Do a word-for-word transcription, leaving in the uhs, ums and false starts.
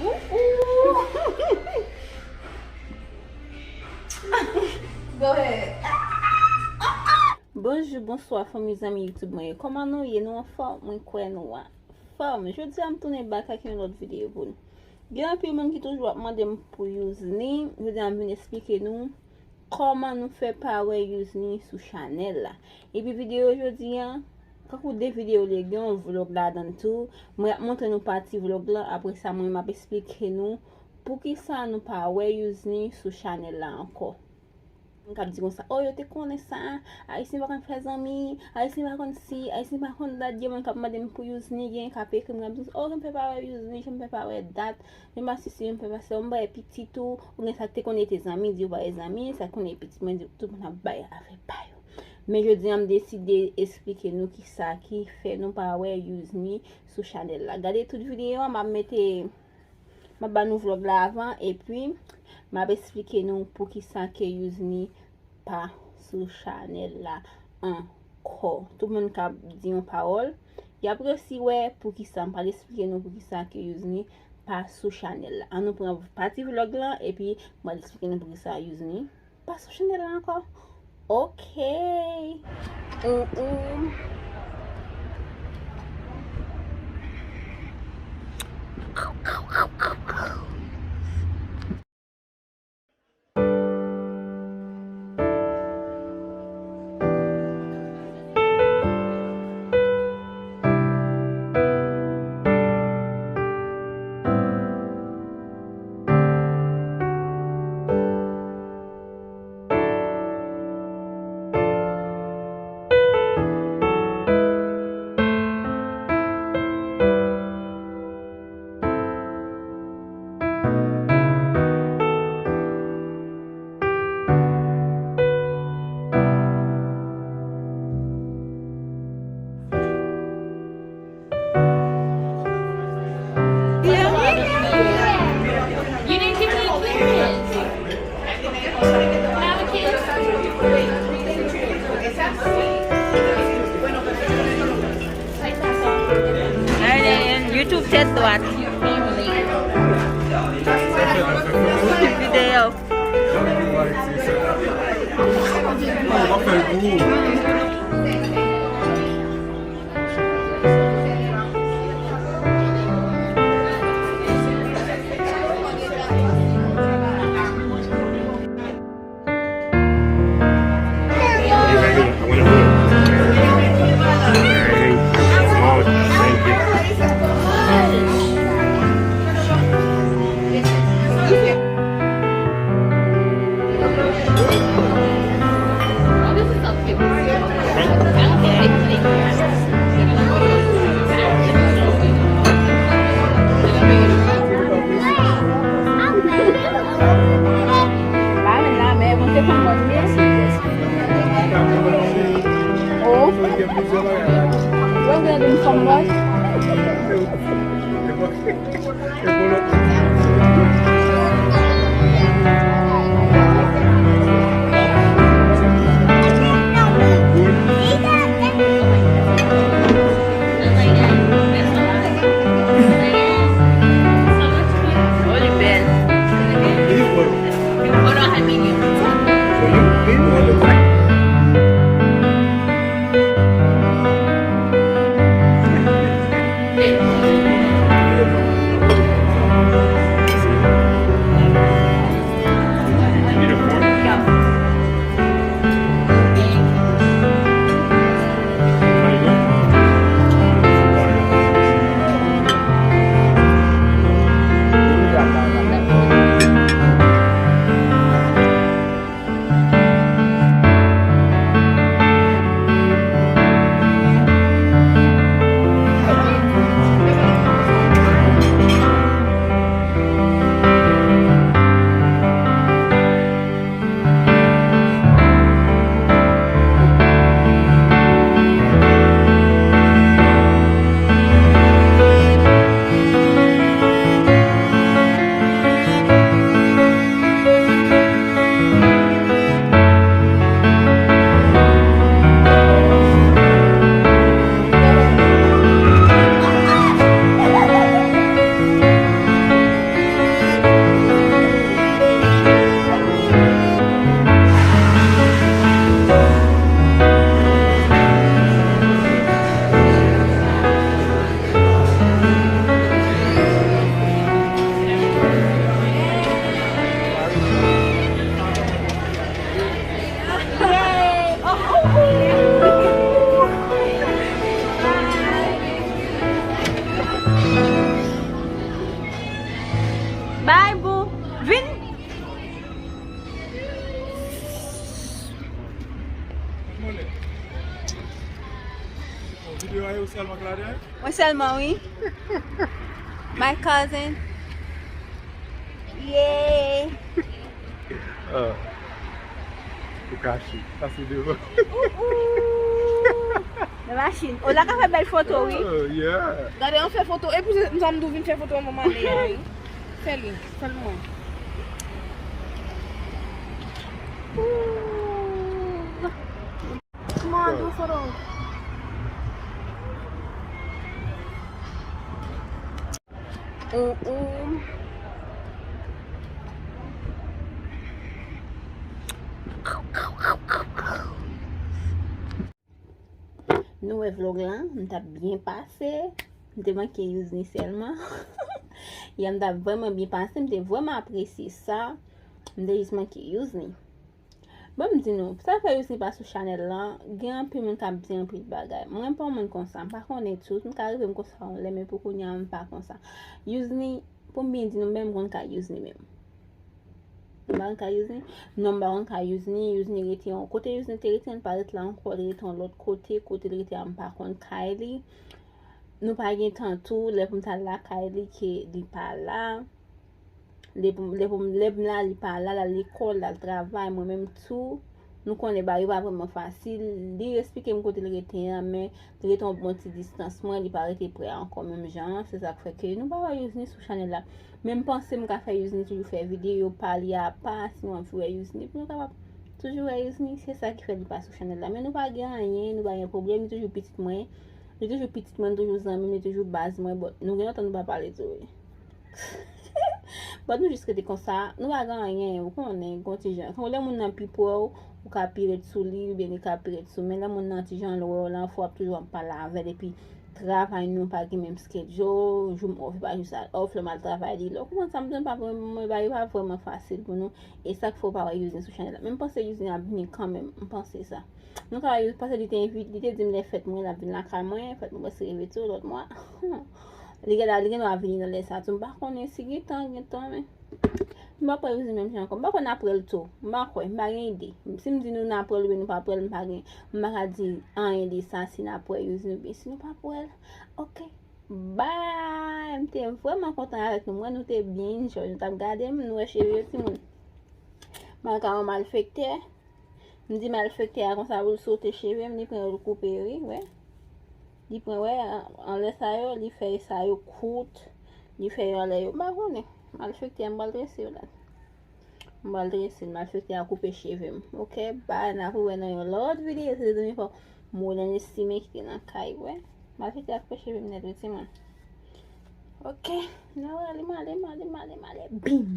Ooh, ooh. Go ahead. Bonjou, bonswa, fanmi, zanmi YouTube mwen yo. Kòman nou ye? Nou anfòm? Mwen kwè nou anfòm. Jodi a, m tounen back ak yon lòt videyo pou nou. Gen anpil moun ki toujou ap mande m pou Youzni. Jodi a, m vin eksplike nou kòman nou fè pa wè Youzni sou chanèl la. Epi videyo jodi a, kankou de videyo li ye, gen yon vlog ladan l tou. Mwen ap montre nou pati vlog la, apre sa mwen menm ap eksplike nou poukisa nou pa wè Youzni sou chanèl la ankò. Moun k ap di konsa, "Oh, yo te konnen sa, Ayisyen pa konn fè zanmi, Ayisyen pa konn si, Ayisyen pa konn dat." Gen moun k ap mande m pou Youzni, gen k ap ekri m, k ap di, "Oh, jan m fè pa wè Youzni, jan m fè pa wè dat, jan m pa sesi, jan m fè pa sa, m pa wè pitit ou, oubyen sa k te konnen te zanmi, di yo pa wè zanmi, sa k konnen pitit mwen, di tout moun ap bay afè pa yo." Men jodi a, m deside eksplike nou kisa ki fè nou pa wè Youzni sou chanèl la. Gade tout videyo a, m ap mete M ap ba nou vlog la avan, epi m ap eksplike nou poukisa ke Youzni pa sou chanèl la ankò. Tout moun k ap di yon pawòl, y ap resi wè poukisa. M pral eksplike nou poukisa ke Youzni pa sou chanèl la. Ann nou pran pati vlog la, epi m pral eksplike nou poukisa Youzni pa sou chanèl la ankò. Ok. Ou, ou. Ayen, YouTube tèt dwat. YouTube videyo. Bye, boo. Vin. Videyo a yo sèlman k ladan? Mwen sèlman, wi. My cousin. Yeah. Ah. Ou kache. Pase devan. Ou, ou. Nan machin. O, la ka fè bèl foto, wi. Oh, yeah. Gade, an fè foto. Epi, m sa m dou vin fè foto an manman li a, wi. Fè li. Fè l mwen. Ou. Come on, do a photo. Ou, ou. Nou wè vlog lan, m t ap byen pase. M te manke Yousni sèlman. Yè m t ap vrèman byen pase, m te vrèman apresye sa. M te jis manke Yousni. Bon, m di nou, sa fè Yousni pa sou chanèl lan, gen anpil moun k ap di anpil bagay. Mwen pa yon moun konsa, m pa konnen tout, m ka rive m konsa yon lè, men pou kounye a, m pa konsa. Yousni, pou m byen di nou, m pa menm konn ka Yousni menm. M pa konn ka Yousni? Non, m pa konn ka Yousni. Yousni rete yon kote, Yousni te rete, l pa rete la ankò, li rete yon lòt kote, kote l rete a, m pa konn kay li. Nou pa gen tan tou, lè pou m t al lakay li, ke li pa la. Lè pou, lè pou, lè m la, li pa la, l al lekòl, l al travay, mwen menm tou. Nou konnen bagay yo pa vrèman fasil. Li eksplike m kote l rete an, men li rete yon bon ti distans mwen, li pa rete pre ankò menm jan an. Se sa k fè ke nou pa wè Yousni sou chanèl la. Men m panse m ka fè Yousni toujou fè videyo pa li apa, si nou anvi wè Yousni, pou nou kapab toujou wè Yousni. Se sa ki fè li pa sou chanèl la. Men nou pa gen anyen, nou pa gen pwoblèm, li toujou pitit mwen. Li toujou pitit mwen, li toujou zanmi m, li toujou baz mwen, but nou gen lontan nou pa pale tou, wi. But nou jis rete konsa, nou pa gen anyen, ou konnen, gon ti jan. Kan lè moun nan pi pre w, ou ka pi ret sou li, oubyen li ka pi ret sou, men lè moun nan ti jan lwen w lan, fò w ap toujou ap pale avè l, epi travay nou pa gen menm schedule, jou m off, e pa jou sa off, lè m al travay li, lè w konprann sa m di w, pa vrèman, bagay yo pa vrèman fasil pou nou, e sa k fè w pa wè Yousni sou chanèl la. Men m panse Yousni ap vini kanmenm, m panse sa. Nou ka wè Yousni, paske li te envi-, li te di m lè fèt mwen, l ap vin lakay mwen, fèt mwen prèske rive tou, lòt mwa. Li gen, li gen dwa vini nan lè sa tou, m pa konnen si gen tan, gen tan, men. M pa kwè Yousni menm jan ankò. M pa kwè n ap wè l tou. M pa kwè. M pa gen ide. Si m di nou n ap wè l oubyen nou p ap wè l, m pa gen, m pa ka di anyen de sa si n ap wè Yousni oubyen si nou p ap wè l. Oke. Bye. M te vrèman kontan avèk nou. M wè nou te byen enjoy. Nou t ap gade m, nou wè cheve yo, timoun. Malka yon malfektè. M di malfektè a konsa pou l sote cheve m, li pran yo, l koupe yo, wi, wè. Li pran, wè, an, anlè sa yo, li fè sa yo kout, li fè yo anlè yo. M pa konnen. Malfektè a, m pral trese yo la. M pral trese l, malfektè a koupe cheve m. Oke, bye, n ap wè nan yon lòt videyo. Se te zanmi pa w, Moulin Estimé ki te nan kay, wè. Malfektè a koupe cheve m nèt, wi, timoun. Oke, n a wè, li male, male, male, male, bim!